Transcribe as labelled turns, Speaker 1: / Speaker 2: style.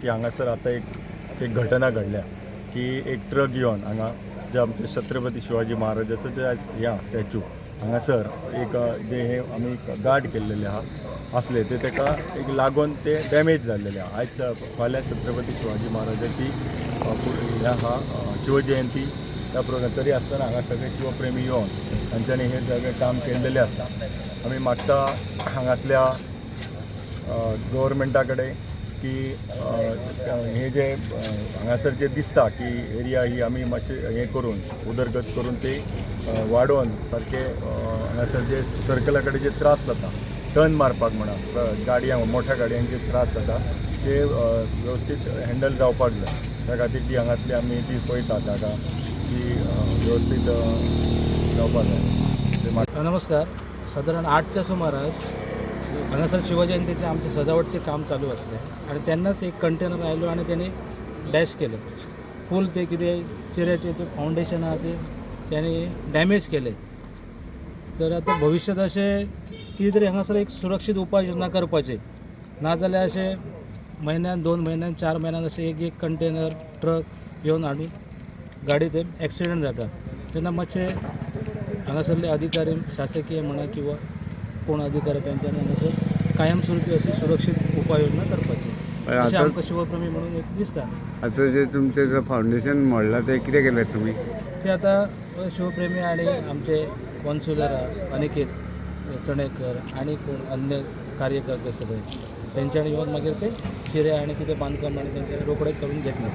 Speaker 1: की हांगासर आतां एक एक घटना घडल्या की एक ट्रक येवन हांगा जे आमचे छत्रपती शिवाजी महाराजाचो जे आयज हे आहा स्टॅच्यू हांगासर एक जे हे आमी गार्ड केल्लेले आहा आसले ते ताका एक लागून ते डॅमेज जाल्लेले आहा. आयज फाल्यां छत्रपती शिवाजी महाराजाची हे आहा शिवजयंती. त्या प्रोग्राम तरी आसतना हांगा सगळे शिवप्रेमी येवन तांच्यांनी हे सगळें काम केल्लेलें आसा. आमी मागता हांगासल्या गव्हर्मेंटा कडेन की हे जे हांगासर जे दिसता की एरिया ही आमी मातशे हे करून उदरगत करून ते वाडोवन सारके हांगासर जे सर्कला कडेन जे त्रास जाता टर्न मारपाक म्हणा, गाडयांक, मोठ्या गाडयांक जे त्रास जाता ते वेवस्थीत हँडल जावपाक जाय. त्या खातीर ती हांगासली आमी ती पळयता जागा ती वेवस्थीत जावपाक जाय ते
Speaker 2: नमस्कार. सादारण 8च्या सुमारास हांगासर शिवजयंतीचें आमचें सजावटचें काम चालू आसलें आनी तेन्नाच एक कंटेनर आयलो आनी तेणी डॅश केलें फूल. ते कितें चिऱ्याचें ते फावंडेशन आहा ते तेणी डॅमेज केलें. तर आतां भविश्यांत अशें कितें तरी हांगासर एक सुरक्षीत उपाय योजना करपाची, नाजाल्यार अशें म्हयन्यान, 2 म्हयन्यान, 4 म्हयन्यान अशें एक एक कंटेनर ट्रक येवन हाडून गाडी ते एक्सिडंट जाता. तेन्ना मातशें हांगासरले अधिकारी, शासकीय म्हणा किंवा कोण अधिकारी, त्यांच्यानी हांगासर कायमस्वरूपी अशी सुरक्षीत उपाययोजना करपाची
Speaker 3: पण
Speaker 2: अशें
Speaker 3: आता
Speaker 2: आमकां शिवप्रेमी म्हणून एक दिसता.
Speaker 3: आता जे तुमचें फावंडेशन मोडलां तें कितें केलें तुमी?
Speaker 2: ते आता शिवप्रेमी आणि आमचे कॉन्सुलर अनिकेत चणेकर आणि कोण अन्य कार्यकर्ते सगळे त्यांच्यानी येवन मागीर ते चिरे आणि कितें बांदकाम आणि तेंच्यानी रोखडे करून घेतले.